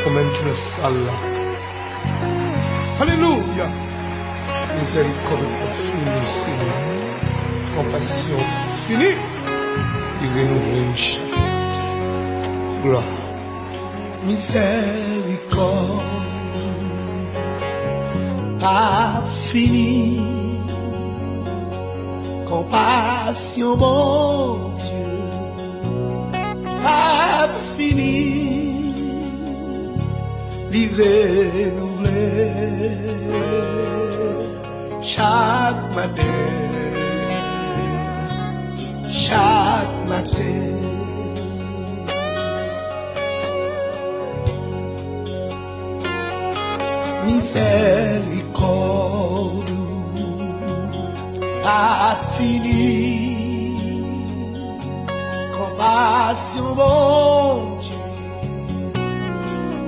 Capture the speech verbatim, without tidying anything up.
Ou menm ki nan sal la. Alelouya! Mizèrikòd ou p ap fini, Senyè. Konpasyon ou p ap fini. Li renouvle chak maten. Glwa. Mizèrikòd ou p ap fini. Konpasyon Bondye p ap fini. Li renouvle chak maten, chak maten. Mizèrikòd ou pa fini. Konpasyon Bondye